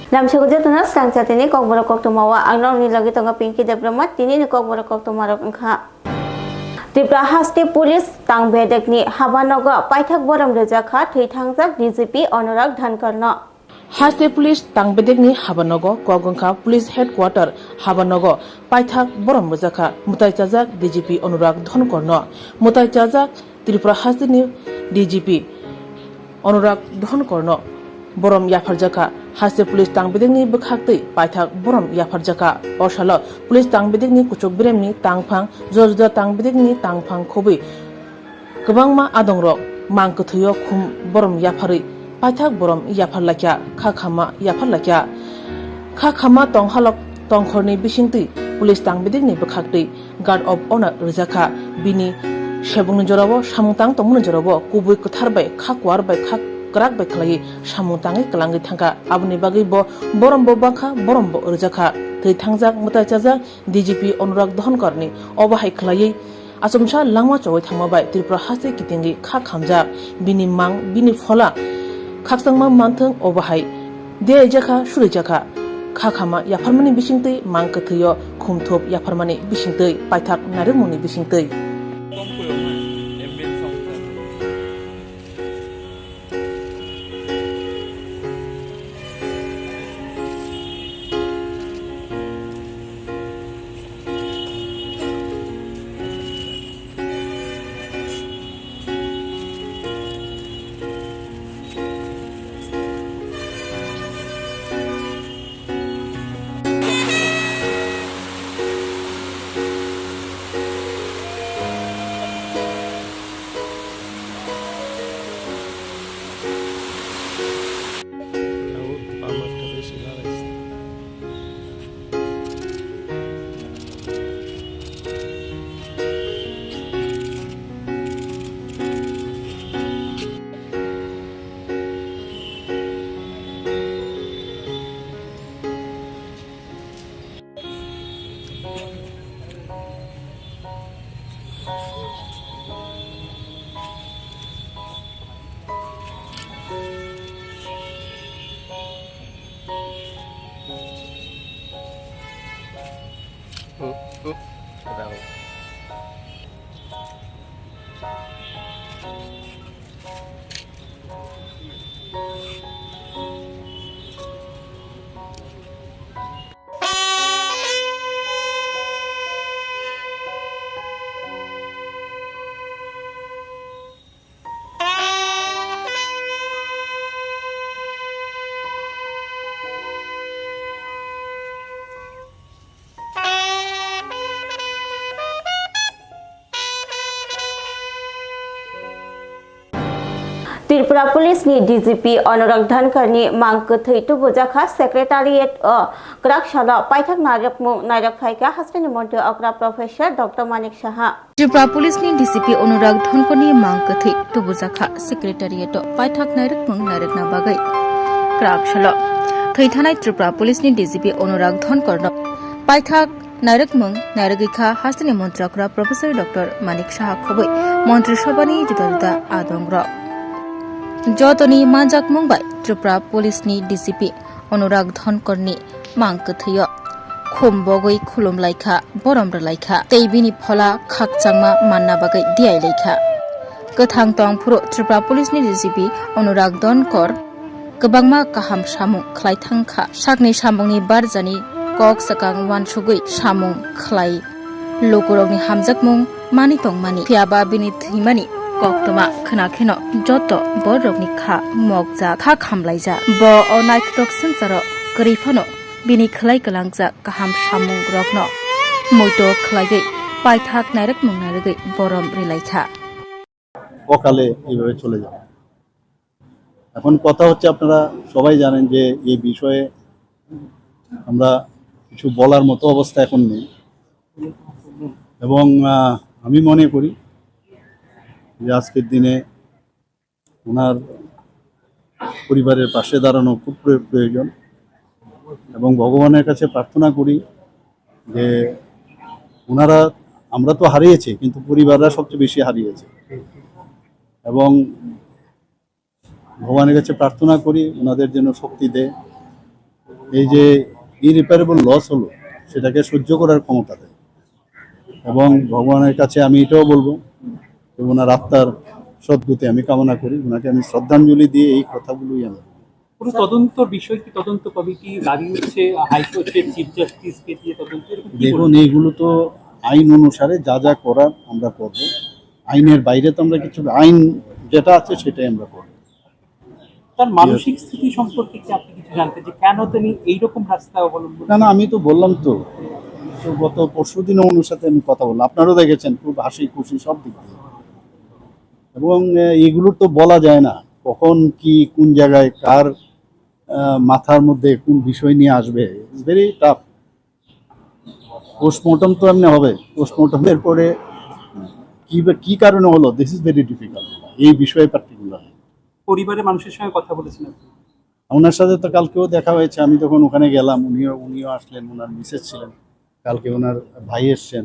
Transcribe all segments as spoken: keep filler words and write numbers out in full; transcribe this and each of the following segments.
Lamsoko jotono swkang chatini kokborok koktwma o ang nokni logi tongo Pinky Debbarma. Tinini kokborok koktwma rok wngkha: Tripura haste police tang bedekni habanogo paithak borom rwjakha thwi thangjak D G P Anurag Dhankarno. Haste police tang bedekni habanogo kok wngkha police headquarter habanogo paithak borom rwjakha mwtai chajak D G P Anurag Dhankarno. Mwtai chajak Tripura hasteni D G P Anurag Dhankarno borom yapharjakha. Haste police tang bedekni bwkhaktwi paithak borom yapharjakha. O salo police tang bedekni kuchuk beremni tangphang, juda juda tang bedekni tangphang khobwi kwbangma adongrok mang kwthwio khum borom yapharwi paithak borom yapharlaikha, kha khama yapharlaikha. Kha khama tonghalok tongkhorni bisingtwi police tang bedekni bwkhaktwi guard of honor rwjakha. Bini sebungni jorao, samung tang tongmani jorao kubui kwthar bai, kha kuar bai, kha kwrak bai khlaiwi samung tangwi kwlangwi thangkha. Aboni bagwi bo borom bo bangkha, borom bo rwjakha. Thwi thangjak, mwtai chajak D G P Anurag Dhankarni obo hai khlaiwi achomsa langma chowui thangma bai Tripura haste kitingwi kha khamjak. Bini mang, bini phola khakchangma manthwng obo hai. Diyaijak kha, surijak kha. Kha khama yapharmani bisingtwi mang kwthwio khumthup yapharmani bisingtwi, paithak nairwkmungni bisingtwi. Tripura Police ni D G P Anurag Dhankarni mang kwthwi tubujakha Secretariat o kwrak salo paithak nairwkmung nairwk phaikha hasteni montri okra Professor Doctor Manik Saha. Tripura Police ni D C P Anurag Dhankarni mang kwthwi tubujakha Secretariat o paithak nairwkmung nairwkna bagwi kwrak salo thwi thanai Tripura Police ni D G P Anurag Dhankarno paithak nairwkmung nairwgwi kha hasteni montri okra Professor Doctor Manik Saha khobwi Montri Sabhani juda juda adongrok. Jotoni manjakmung bai Tripura Police ni D C P Anurag Dhankarni mang kwthwio khum bogwi khulum laikha, borom rwlaikha tei bini phola khakchangma manna bagwi diyai laikha. Kwthang tong phuru Tripura Police ni D C P Anurag Dhankar kwbangma kaham samung khlai thangkha. Sakni samungni barjani kok swkang uansugwi samung khlai lukurokni hamjakmung mani tongmani. Phiyaba bini thwimani koktwma khna kheno joto bororokni kha mokjak, kha khamlaijak. Bo o naithotok swngcharo kwrwi phano bini khlai kwlangjak kaham samungrokno muitu khlaiwi paithak nairwkmung nairwgwi borom rwlaikha. অকালে এইভাবে চলে যাবে। এখন কথা হচ্ছে, আপনারা সবাই জানেন যে এই বিষয়ে আমরা কিছু বলার মতো অবস্থা এখন নেই। এবং, আহ, আমি মনে করি যে আজকের দিনে ওনার পরিবারের পাশে দাঁড়ানো খুব প্রয়-, প্রয়োজন। এবং ভগবানের কাছে প্রার্থনা করি যে ওনারা, আমরা তো হারিয়েছি, কিন্তু পরিবাররা সবচেয়ে বেশি হারিয়েছে। এবং ভগবানের কাছে প্রার্থনা করি ওনাদের জন্য শক্তি দেয়। এই যে ইরিপেয়ারেবল লস হলো, সেটাকে সহ্য করার ক্ষমতা দেয়। এবং ভগবানের কাছে আমি এটাও বলবো যে ওনার আত্মার সদ্গতি আমি কামনা করি, ওনাকে আমি শ্রদ্ধাঞ্জলি দিয়ে এই কথাগুলোই আমি বলবো। কোনো তদন্ত বিষয় কি, তদন্ত কমিটি দাবি হচ্ছে হাইকোর্টের চিফ জাস্টিসকে দিয়ে তদন্ত, এরকম কি দেখুন, বলবেন? এইগুলো তো আইন অনুসারে যা যা করার আমরা করব। আইনের বাইরে তো আমরা কিছু, আইন যেটা আছে সেটাই আমরা করব। তার মানসিক স্থিতি সম্পর্কে কি আপনি কিছু জানতে, যে কেন তিনি এইরকম রাস্তা অবলম্বন না, না, আমি তো বললাম তো, তো গত পরশু দিনও ওনার সাথে আমি কথা বললাম, আপনারাও দেখেছেন, খুব হাসি খুশি সব দিক দিয়ে। এবং আহ, এগুলোর তো বলা যায় না কখন কি, কোন জায়গায়, কার আহ, মাথার মধ্যে কোন বিষয় নিয়ে আসবে। It's very tough. পোস্টমর্টম তো এমনি হবে, পোস্টমর্টমের পরে কি বা কি কারণে হলো, দিস ইজ ভেরি ডিফিকাল্ট এই বিষয়ে পার্টিকুলার। পরিবারের মানুষের সঙ্গে কথা বলেছেন আপনি? ওনার সাথে তো কালকেও দেখা হয়েছে, আমি তখন ওখানে গেলাম, উনিও উনিও আসলেন, ওনার মিসেস ছিলেন, কালকে ওনার ভাই এসছেন।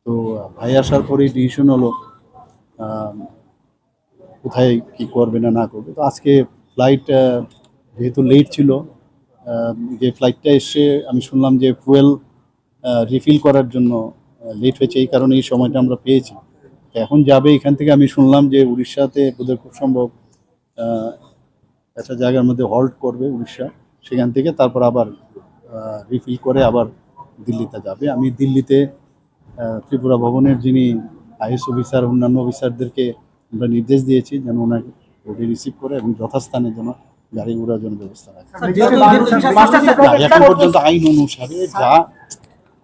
তো ভাই আসার পরেই ডিসিশন হলো আহ, কোথায় কি করবে না না করবে। তো আজকে ফ্লাইট যেহেতু লেট ছিল, আহ, যে ফ্লাইটটা এসছে আমি শুনলাম যে ফুয়েল রিফিল করার জন্য লেট হয়েছে, এই কারণে এই সময়টা আমরা পেয়েছি। তো এখন যাবে এখান থেকে, আমি শুনলাম যে উড়িষ্যাতে বোধহয় খুব সম্ভব আহ, একটা জায়গার মধ্যে হল্ট করবে উড়িষ্যা, সেখান থেকে তারপর আবার রিফিল করে আবার দিল্লিতে যাবে। আমি দিল্লিতে আহ, ত্রিপুরা ভবনের যিনি আইএস অফিসার, অন্যান্য অফিসারদেরকে আমরা নির্দেশ দিয়েছি যেন ওনাকে ওটি রিসিভ করে এবং যথাস্থানে যেন গাড়ি ঘোড়ার জন্য ব্যবস্থা রাখে। স্যার, যেহেতু না, এখন পর্যন্ত আইন অনুসারে যা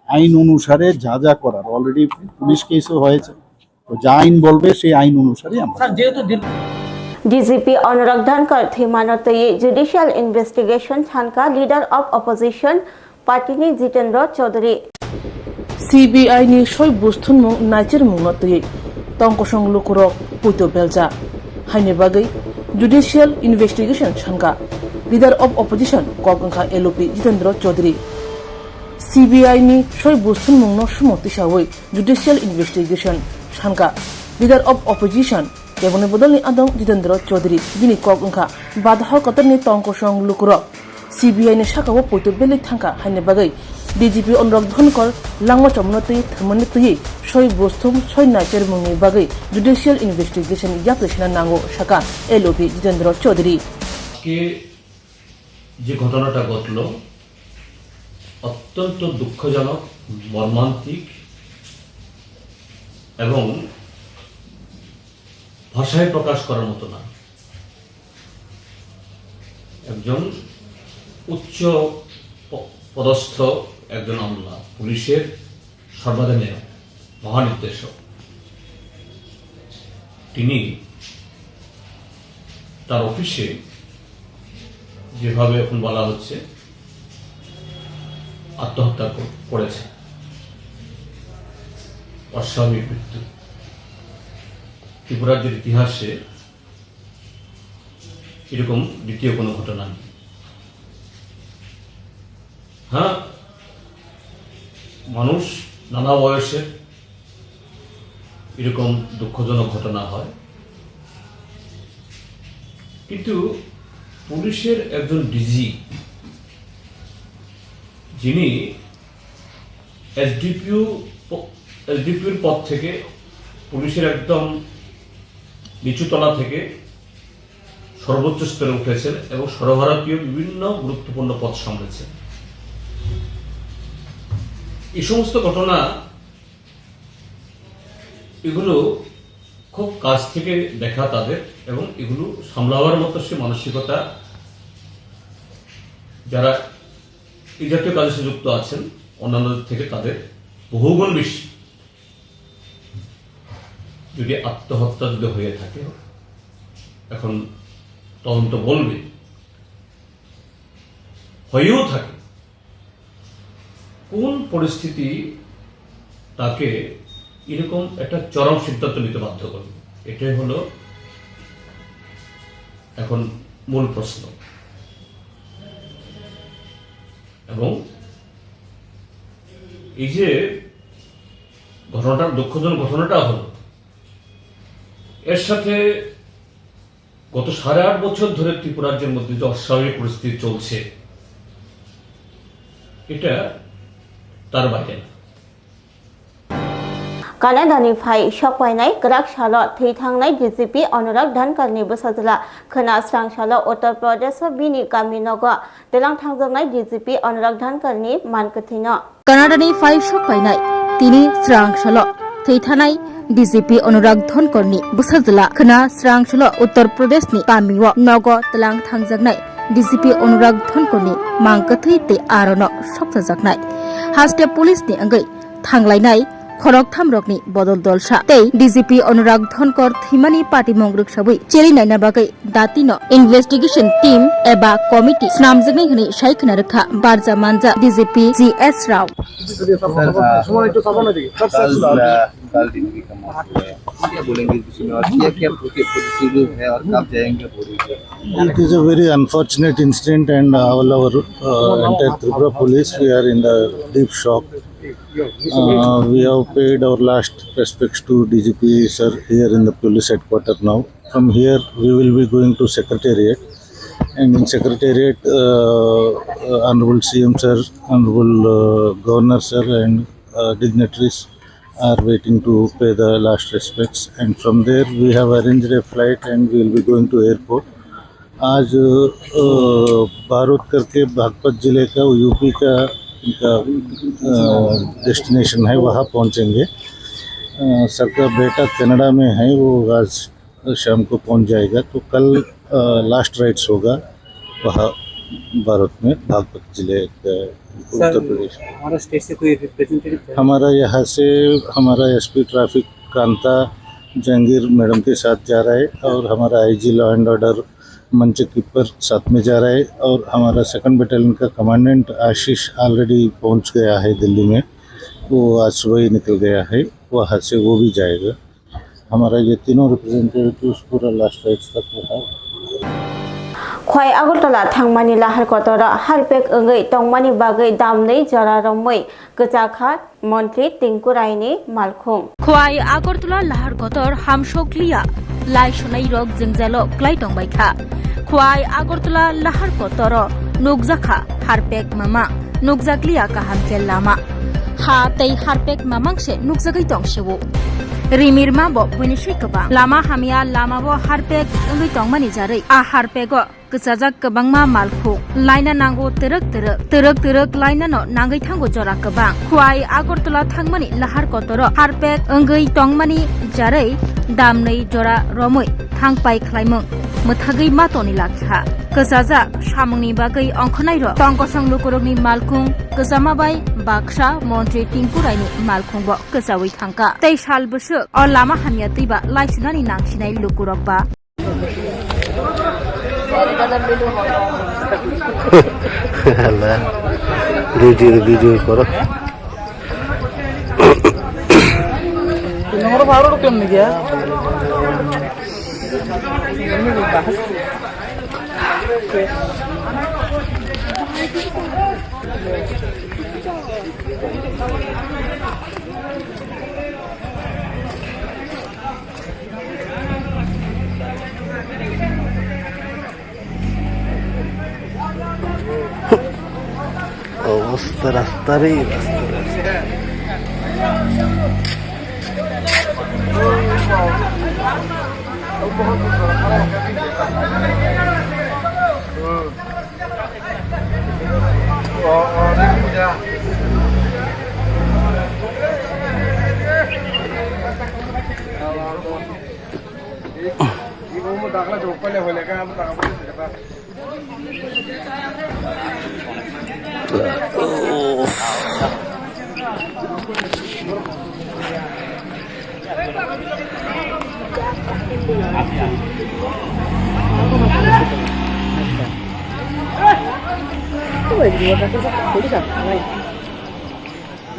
আইন অনুসারে যা যা করার অলরেডি পুলিশ কেসও হয়েছে, তো যা আইন বলবে সেই আইন অনুসারে আমরা স্যার, যেহেতু দীর্ঘ ডিজিপি অনুরাগ Dhankhar thwimano twi judicial investigation thanka leader of opposition party ni Jitendra Chaudhary. CBI ni soi bus thumung naichermung no twi tongkosong lukurok puito belja haini bagwi judicial investigation thanka leader of opposition kok wngkha L O P Jitendra Chaudhary. CBI ni soi bus thumung no sumo tisawi judicial investigation thanka leader of opposition keboni bodolni adong Jitendra Chaudhary. Bini kok wngkha badhao kotorni tongkosong lukurok. CBI ni sakao poito belwi thangkha haini bagwi DGP Anurag Dhankhar langma chomno twi thwimani twi soi bus thum soi naichermungni bagwi judicial investigation yapri sina nango sakha L O P Jitendra Chaudhary. আজকে যে ঘটনাটা ঘটল অত্যন্ত দুঃখজনক, মর্মান্তিক এবং ভাষায় প্রকাশ করার মতো না। একজন উচ্চ প-, পদস্থ একজন আমলা, পুলিশের সর্বাধিনায়ক, মহানির্দেশক, তিনি তার অফিসে যেভাবে এখন বলা হচ্ছে আত্মহত্যা কর-, করেছে, অস্বাভাবিক মৃত্যু। ত্রিপুরার যে ইতিহাসে এরকম দ্বিতীয় কোনো ঘটনা নেই। হ্যাঁ, মানুষ নানা বয়সে এরকম দুঃখজনক ঘটনা হয়, কিন্তু পুলিশের একজন ডিজি, যিনি এসডিপিও প-, এসডিপিওর পদ থেকে, পুলিশের একদম নিচু তলা থেকে সর্বোচ্চ স্তরে উঠেছেন এবং সর্বভারতীয় বিভিন্ন গুরুত্বপূর্ণ পদ সামলেছেন। এই সমস্ত ঘটনা, এগুলো খুব কাছ থেকে দেখা তাদের এবং এগুলো সামলাবার মতো সে মানসিকতা যারা এই জাতীয় কাজের সাথে যুক্ত আছেন, অন্যান্যদের থেকে তাদের বহুগুণ বেশি। যদি আত্মহত্যা যদি হয়ে থাকে, এখন তদন্ত বলবে, হয়েও থাকে, কোন পরিস্থিতি তাকে এরকম একটা চরম সিদ্ধান্ত নিতে বাধ্য করবে, এটাই হলো এখন মূল প্রশ্ন। এবং এই যে ঘটনাটা, দুঃখজনক ঘটনাটা হলো, এর সাথে গত সাড়ে আট বছর ধরে ত্রিপুরাজ্যের মধ্যে যে অস্বাভাবিক পরিস্থিতি চলছে, এটা তার বাইরে না। Kanadani phai sokpainai kwrak salo thwi thangnai D G P Anurag Dhankarni bwsajwla khwna srang salo Uttar Pradesh o bini kami nogo twlang thangjaknai D G P Anurag Dhankarni man kwthwino. Kanadani phai sokpainai tini srang salo thwi thanai D G P Anurag Dhankarni bwsajwla khwna srang salo Uttar Pradeshni kamio nogo twlang thangjaknai D G P Anurag Dhankarni mang kwthwi tei arono sokchajaknai. Haste police ni wngwi thanglainai khoroktham rokni bodol dolsa tei D G P Anurag Dhankar thwimani patimung rwksabwi cheli naina bagwi datino investigation team eba committee snamjaknai hwnwi sai khwna rwkha barja manja D G P G S Rao. Sir, आ, कल, आ, कल डिलीवरी का मौसम है, क्या बोलेंगे इस विषय में और क्या क्या प्रोसीजर है और कब जाएंगे बोर्डिंग पे? It is a very unfortunate incident and all our, uh, entire Tripura police, we are in the deep shock. Uh, we have paid our last respects to D G P sir here in the police headquarter now. From here, we will be going to secretariat, and in secretariat, uh, uh, Honorable C M sir, Honorable, uh, Governor sir, and, uh, dignitaries are waiting to pay the last respects. And from there, we have arranged a flight, and we will be going to airport. आज, अ, बारूद करके बागपत जिले का, यूपी का इनका, अ, डेस्टिनेशन है, वहाँ पहुँचेंगे। अ, सर का बेटा कनाडा में है, वो आज शाम को पहुँच जाएगा। तो कल, अ, लास्ट राइड्स होगा वहाँ बारूद में, बागपत जिले का, सर, उत्तर प्रदेश। हमारा स्टेट से कोई रिप्रेजेंटेटिव है? हमारा यहाँ से, हमारा एसपी ट्रैफिक कांता जहांगीर मैडम के साथ जा रहा है और हमारा आईजी लॉ एंड ऑर्डर मंच कीपर साथ में जा रहा है और हमारा सेकंड बटालियन का कमांडेंट आशीष ऑलरेडी पहुंच गया है दिल्ली में, वो आज सुबह ही निकल गया है, वहाँ से वो भी जाएगा। हमारा ये तीनों रिप्रेजेंटेटिव्स पूरा लास्ट राइड्स तक रहा। Khwai Agartala thangmani lahar kotoro harpek wngwi tongmani bagwi damnwi jora romwi kwchakha Montri Tinku Raini malkhung. Khwai Agartala lahar kotor hamsokliya lai sunai rok jwngjalo klai tongbai kha. Khwai Agartala lahar kotoro nukjakha harpek mama, nukjakliya kaham khe lama. Ha tei harpek mamang se nukjagwi tong sio. Rimirma bo buini swi kwbang. Lama hamya, lama bo harpek wngwi tongmani jarwi a harpego kwchajak kwbangma malkhung. Laina nango twrwk twrwk, twrwk twrwk lainano nangwi thango jora kwbang. Khwai Agartala thangmani lahar kotoro harpek wngwi tongmani jarwi damnwi jora romwi thangpai khlaimung mwthagwi ma toni lakha. Kwchajak samungni bagwi ongkhornairok tongkosong lukurokni malkhung kwchama bai baksa Montri Tinku Raini malkhungbo kwchaui thangkha. Tei sal bwswk o lama hamya twiba laisunani nangsinai lukurok ba. Hala, video, video koro. Nomor baru tuh kan dia. Obosta rasta re, rasta, rasta.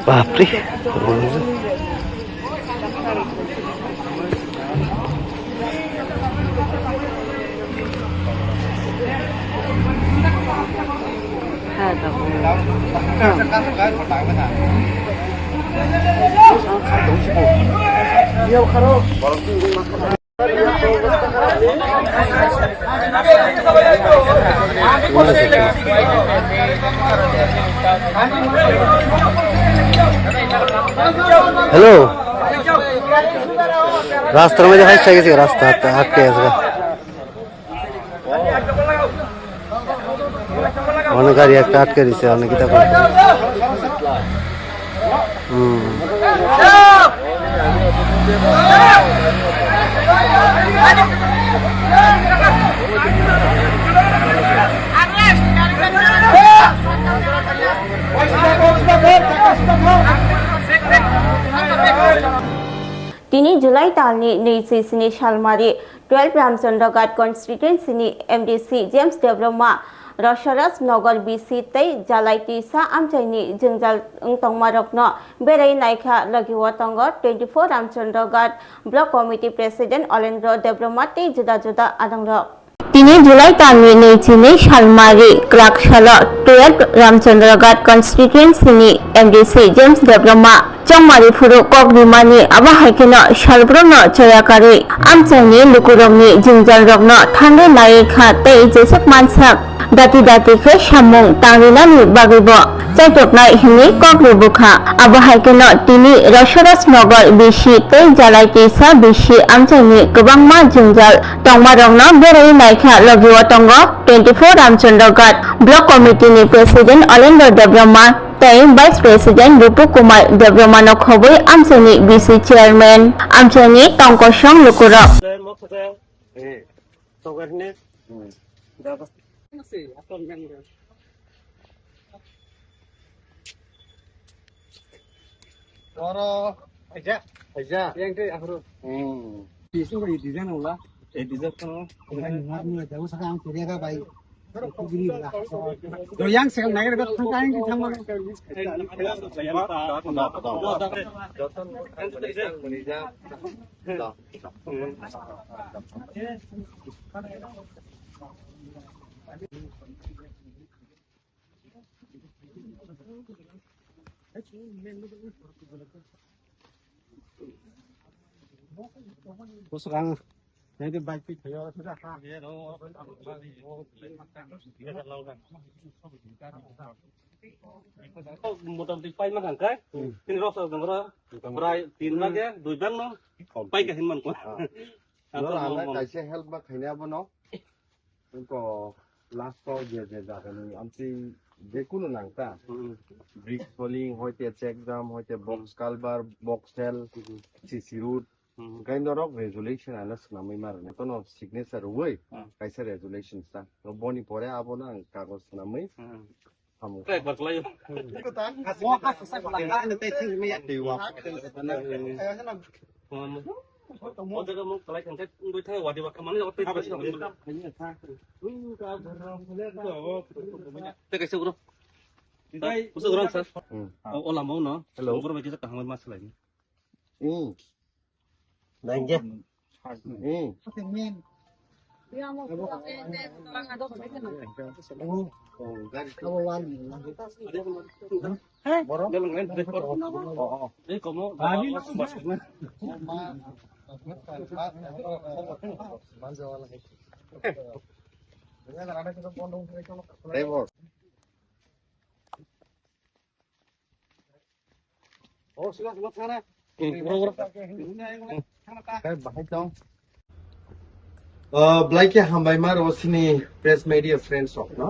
Bapre. Hello, রাস্তার মধ্যে ফাঁসা গেছে, রাস্তা আটকে, আটকে গেছে। অনেক গাড়ি একটা আটকে দিছে, অনেক কিতা করে। হুম। Tini July talni nwi swi sini salmari twelve Ramchandra Ghat constituency ni M D C James Debbarma, Rosaraj Nagar B C tei Jalai Tisa amchaini jwngjal wng tongmarokno berai naikha logi o tongo twenty-four Ramchandra Ghat Block Committee President Olendra Debbarma tei juda juda adongrok. Tini July talni nwi chini salmari kwrak salo twelve Ramchandra Ghat constituency ni M D C James Debbarma chongmari phuru kok rimani abo hai kheno salbrono choya karwi amchaini lukurokni jwngjalrokno thangrwi naiwi kha tei jeswk mansak dati dati khe samung tangrinani bagwibo chaitoknai hinwi kok rwbwkha. Abo hai kheno tini Rosaraj Nagar B C tei Jalai Tisa B C amchaini kwbangma jwngjal tongmarokno berai naikha logi o tongo twenty-four Ramchandra Ghat Block Committee ni President Olendra Debbarma tei Vice President Rupu Kumar Debbarma no khobwi amchaini B C Chairman amchaini tongkosong lukurok. Oro, aja, aja. Yang tu apa? Hmm. Di sini di design ulah. Eh, design tu. Yang sekarang naik dekat tangkai yang sama. Bosok ang, jadi bike pi thayo sudah. Motamoti pai ma kangkai, tini rok sa dong ro, brai tin ma ke, dui bang no, pai ka hin man ko. Nora ang kaisa help ma khaina bono. Engko last o je je jagani amtwi jekunu nangta. Hmm. Brick falling, hoite check dam, hoite box Hmm. culvert, box cell, Hmm. C C road. Hmm. Hwnkhe norok resolution ano swnamwi ma rwnai. Kono signature rwui Hmm. kaisa resolution sa. Boni pore abono ang kagoj swnamwi Hmm. Tamo. Try ekbar khlai. Iko ta. Mo ha sa sa ba. Ano tei thing me ya. Tei wa. Mo jaga mo khlai thang thai ungui thai wadi wa kamani jaga tei. Tei kaisa bro. Usuk ron sir. Hmm. O lama uno. Hello. Bro bai kisa kaham mas lai. Hmm. Nangge. Hmm. Borok? Oh, oh. Driver. Bahai tong. Uh, belai khe hambai ma rw sini press media friends rok no.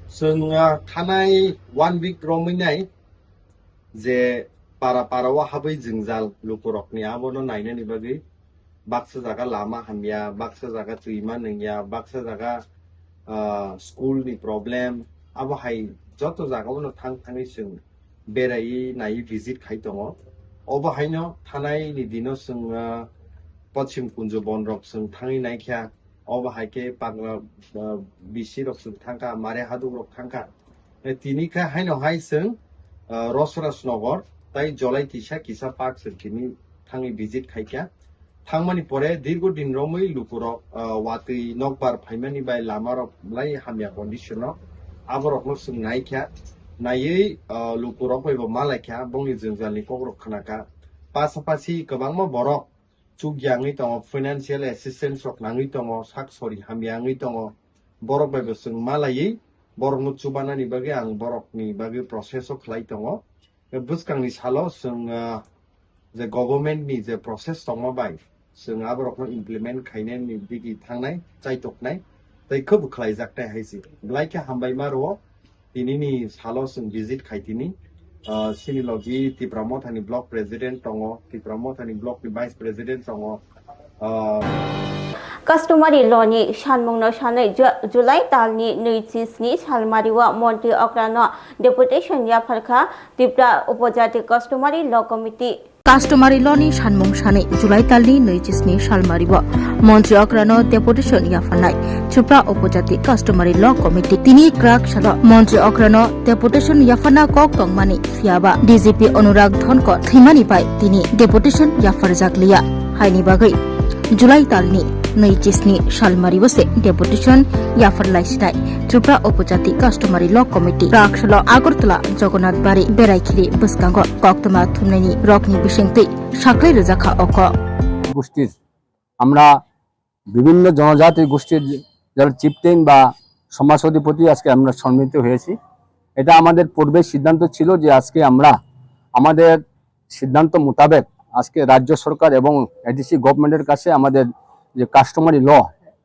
Chwng, uh, thanai one week romwi nai je para para o habwi jwngjal lukurokni abono nainani bagwi baksa jaga lama hamya, baksa jaga twima nungya, baksa jaga, ah, school ni problem, abo hai joto jaga o no thang thangwi chwng beraiwi naiwi visit khai tongo. Obo haino thanai ni dino chwng, ah, Pochim Kunjo bon rok chwng thangwi naikha, obo hai khe Pagla, ah, B C rok chwng thangkha, Mare Haduk rok thangkha. Eh, tini kha haino hai chwng, ah, Rosraj Nagar tai Jolai Tisa kisa park chwng tini thangwi visit khaikha. Thangmani pore dirgo din romwi lukurok, ah, watwi nokbar phaimani bai lamarok belai hamya condition o. Aborokno chwng naikha, naiwi, ah, lukurok bai bo malaikha, bongni jwngjalni kokrok khnakha. Pasapasi kwbangma borok chukya wngwi tongo, financial assistance rok nangwi tongo, sak sori hamya wngwi tongo. Borok bai bo chwng malaiwi Borokno chubanani bagwi ang borokni bagwi process o khlai tongo. Bwskangni salo chwng, ah, je government ni je process tongma bai chwng aborokno implement khainani digi thangnai, chaitoknai, tei khub khlaijaknai hai se. Belai khe hambai ma rwo, tinini salo chwng visit khai tini. Ah, chini logi Tipra Mothani block president tongo, Tipra Mothani block ni vice president tongo. Ah, Customary law ni sanmungno sanwi Ju-, July talni nwichi sni salmario Montri okrano deputation yapharkha Tripura Upojati Customary Law Committee. Customary law ni sanmung sanwi July talni nwichi sni salmario Montri okrano deputation yapharnai Tripura Upojati Customary Law Committee. Tini kwrak salo Montri okrano deputation yapharna kok tongmani phiyaba D G P Anurag Dhonkor thwimani bai tini deputation yapharjak liya. Haini bagwi July talni nwichi sni salmario se deputation yapharlai sinai Tripura Upojati Customary Law Committee. Kwrak salo Agartala Jagannath Bari Beraikhiri bwskango koktwma thumnaini rokni bisingtwi saklai rwjakha o kok. গোষ্ঠীর আমরা বিভিন্ন জনজাতি গোষ্ঠীর যারা চিফটেন বা সমাজ অধিপতি আজকে আমরা সম্মিলিত হয়েছি। এটা আমাদের পূর্বের সিদ্ধান্ত ছিল যে আজকে আমরা আমাদের সিদ্ধান্ত মোতাবেক আজকে রাজ্য সরকার এবং এডিসি গভর্নমেন্টের কাছে আমাদের যে কাস্টমারি ল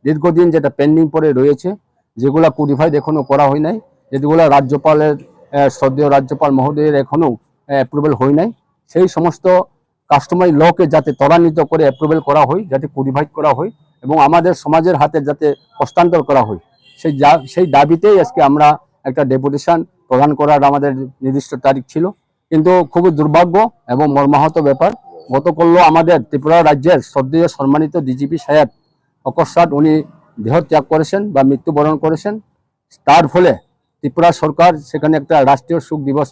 দীর্ঘদিন যেটা পেন্ডিং পড়ে রয়েছে, যেগুলা কোডিফাইড এখনো করা হয় নাই, যেগুলা রাজ্যপালের, আহ, শ্রদ্ধেয় রাজ্যপাল মহোদয়ের এখনো, আহ, অ্যাপ্রুভাল হয় নাই, সেই সমস্ত কাস্টমারি লকে যাতে ত্বরান্বিত করে অ্যাপ্রুভাল করা হয়, যাতে কোডিফাইড করা হয় এবং আমাদের সমাজের হাতে যাতে হস্তান্তর করা হয়, সেই যা-, সেই দাবিতেই আজকে আমরা একটা ডেপুটেশন প্রদান করার আমাদের নির্দিষ্ট তারিখ ছিল। কিন্তু খুবই দুর্ভাগ্য এবং মর্মাহত ব্যাপার, গতকালও আমাদের ত্রিপুরা রাজ্যের শ্রদ্ধেয় সম্মানিত ডিজিপি সাহেব অকস্মাৎ উনি দেহত্যাগ করেছেন বা মৃত্যুবরণ করেছেন। তার ফলে ত্রিপুরা সরকার সেখানে একটা রাষ্ট্রীয় শোক দিবস,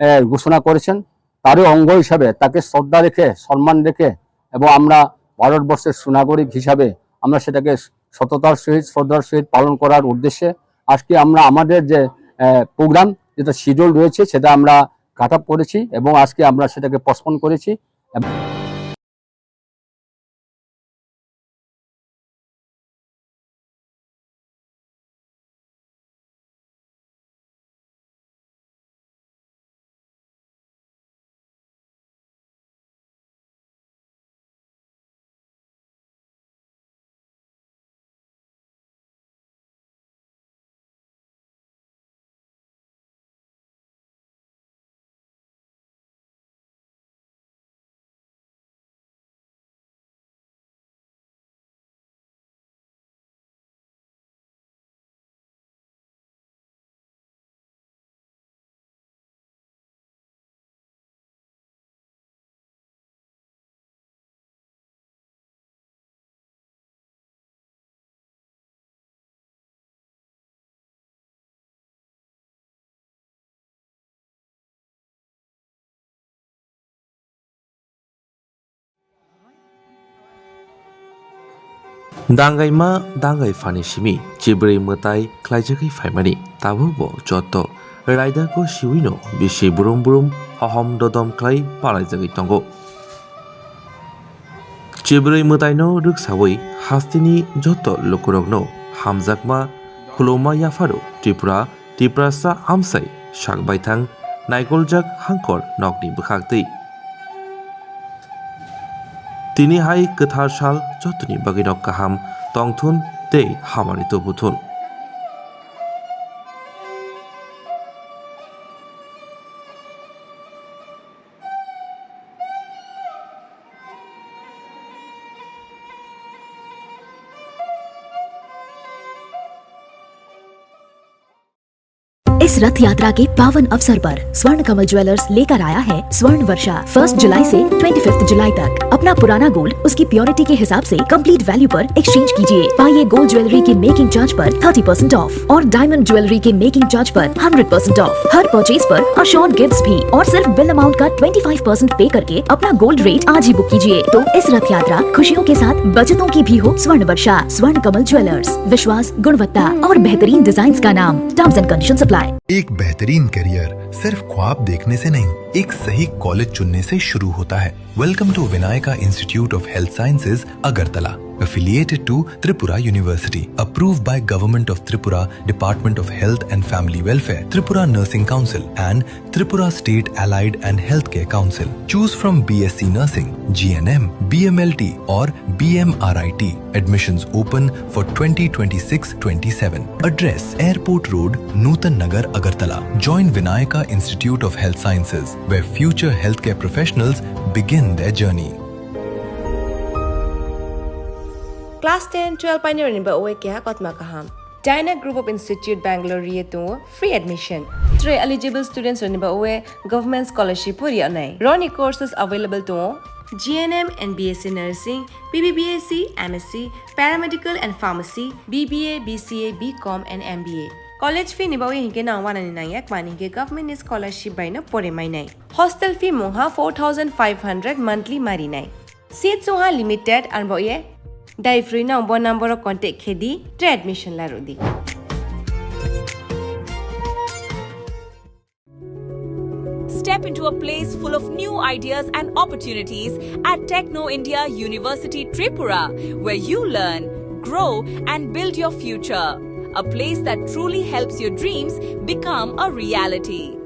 এ, ঘোষণা করেছেন। তারই অঙ্গ হিসাবে তাকে শ্রদ্ধা রেখে, সম্মান রেখে এবং আমরা ভারতবর্ষের সুনাগরিক হিসাবে আমরা সেটাকে সততার সহিত, শ্রদ্ধার সহিত পালন করার উদ্দেশ্যে আজকে আমরা আমাদের যে, এ, প্রোগ্রাম যেটা শিডিউল রয়েছে সেটা আমরা কাট আপ করেছি এবং আজকে আমরা সেটাকে পোস্টপোন করেছি। Dangaima dangai phani simi chibrwi mwtai khlaijagwi phaimani, tabukbo joto raidako siwino bisi brum brum hohom dodom khlai palaijagwi tongo. Chibrwi mwtaino rwksawi hasteni joto lukurokno hamjakma khuluma yapharo Tripura, Tiprasa amsai sak baithang naikoljak hangkor nokni bwkhaktwi. Tini hai kwthar sal jotoni bagwino kaham tongthun tei hamari tubuthun. इस रथ यात्रा के पावन अवसर पर स्वर्ण कमल ज्वेलर्स लेकर आया है स्वर्ण वर्षा। फर्स्ट जुलाई से ट्वेंटी फिफ्थ जुलाई तक अपना पुराना गोल्ड उसकी प्योरिटी के हिसाब से कंप्लीट वैल्यू पर एक्सचेंज कीजिए। पाइए गोल्ड ज्वेलरी के मेकिंग चार्ज पर थर्टी परसेंट ऑफ और डायमंड ज्वेलरी के मेकिंग चार्ज पर हंड्रेड परसेंट ऑफ। हर परचेज पर अश्योर्ड गिफ्ट्स भी और सिर्फ बिल अमाउंट का ट्वेंटी फ़ाइव परसेंट पे करके अपना गोल्ड रेट आज ही बुक कीजिए। तो इस रथ यात्रा खुशियों के साथ बचतों की भी हो। स्वर्ण वर्षा, स्वर्ण कमल ज्वेलर्स, विश्वास, गुणवत्ता और बेहतरीन डिजाइन्स का नाम। Terms and conditions apply. एक बेहतरीन करियर सिर्फ ख्वाब देखने से नहीं, एक सही कॉलेज चुनने से शुरू होता है। Welcome to Vinayaka Institute of Health Sciences, Agartala. Affiliated to Tripura University. Approved by Government of Tripura, Department of Health and Family Welfare, Tripura Nursing Council and Tripura State Allied and Healthcare Council. Choose from B S C Nursing, G N M, B M L T or B M R I T. Admissions open for twenty twenty-six twenty-seven. Address: Airport Road, Nutan Nagar, Agartala. Join Vinayaka Institute of Health Sciences, where future healthcare professionals begin their journey. Class ten, twelve painirokni bagwi keha kotma kaham. Dyna Group of Institute, Bangalore ri tongo free admission. Tei eligible students rokni bagwi government scholarship bo ri nai. Roni courses available tongo G N M and B S C Nursing, B B B S C, M S C, Paramedical and Pharmacy, B B A, B C A, B Com and M B A. College fee ni bagwi hinkhe nang wanani nangya, mani hinkhe government ni scholarship bai no pore mai nai. Hostel fee mungha four thousand five hundred monthly mari nai. Seats wngha limited, arbo ye dai free no bo number o contact khe di, tei admission la rw di. Step into a place full of new ideas and opportunities at Techno India University Tripura, where you learn, grow, and build your future. A place that truly helps your dreams become a reality.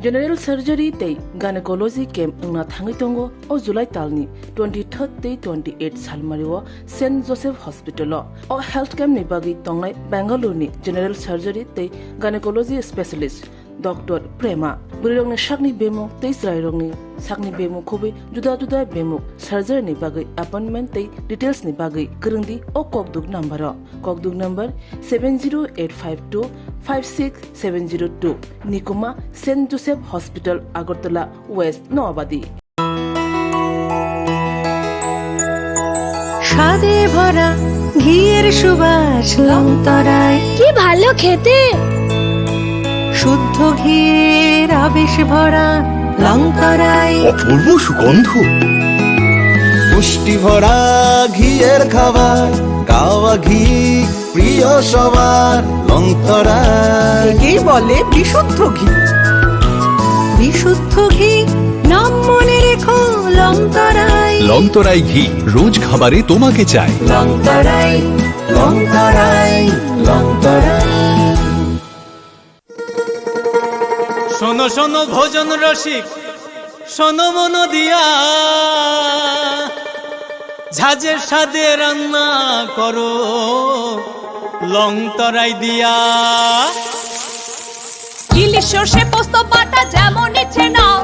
General surgery tei gynecology camp wngna thangwi tongo o July talni twenty-third tei twenty-eight salmario Saint Joseph Hospital-o. O health camp ni bagwi tongnai Bangalore ni general surgery tei gynecology specialist Doctor Prema. Bwrwirokni sakni bemuk tei chwrairokni sakni bemuk khobwi juda juda bemuk surgery ni bagwi appointment tei details ni bagwi kwrwng di o kokduk number-o. Kokduk number seven zero eight five two five six seven zero two, Nikuma, Saint Joseph Hospital, Agartala West, Noabadi. স্বাদে ভরা ঘিয়ের সুবাস লংতরাই। কি ভালো খেতে। শুদ্ধ ঘিয়ের আবেশ ভরা লংতরাই। অপূর্ব সুগন্ধ। পুষ্টি ভরা ঘিয়ের খাবার, গাওয়া ঘি প্রিয় সবার, লংতরাই। একেই বলে বিশুদ্ধ ঘি। বিশুদ্ধ ঘি, নাম মনে রেখো, লংতরাই। লংতরাই ঘি, রোজ খাবারে তোমাকে চাই। লংতরাই, লংতরাই, লংতরাই। শোনো শোনো ভোজন রসিক, শোনো মন দিয়া, ঝাঁঝের স্বাদে রান্না করো লং তরাই দিয়া। ইলিশ সর্ষে পোস্ত বাটা যেমন ইচ্ছে নাও,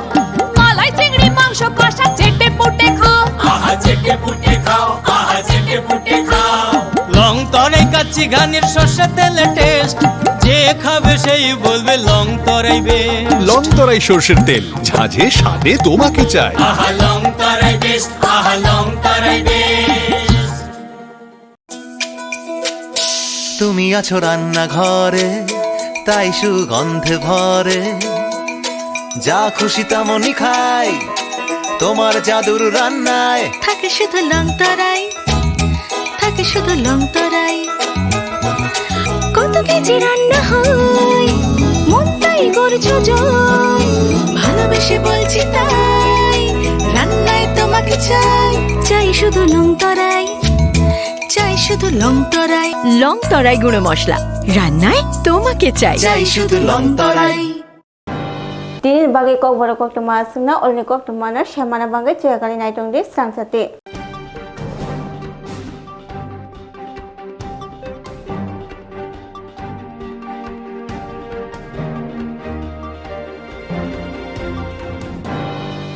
মালাই চিংড়ি মাংস কষা চেটে পুটে খাও। আহা চেটে পুটে খাও, আহা চেটে পুটে খাও। লং তরাই কাচ্চি ঘানির সর্ষে তেলে টেস্ট, যে খাবে সেই বলবে লং তরাই বেস্ট। লং তরাই সর্ষের তেল, ঝাঁঝে স্বাদে তোমাকে চাই। আহা লং তরাই বেস্ট, আহা লং তরাই বেস্ট। তুমি আছো রান্নাঘরে, তাই সুগন্ধে ভরে। যা খুশি তেমনই খাই, তোমার জাদুর রান্নায়। থাকে শুধু লং তরাই, থাকে শুধু লং তরাই। কত কেজি রান্না হয়, মনটাই করছো জয়। ভালোবেসে বলছি তাই, রান্নায় তোমাকে চাই। চাই শুধু লং তরাই, চাই শুধু লং তরাই। লং তরাই গুঁড়ো মশলা, রান্নায় তোমাকে চাই। চাই শুধু লং তরাই। Tini bagwi kokborok koktwma swngna, olni koktwmano semana bagwi chwrakarwi naitongdi swrangsati.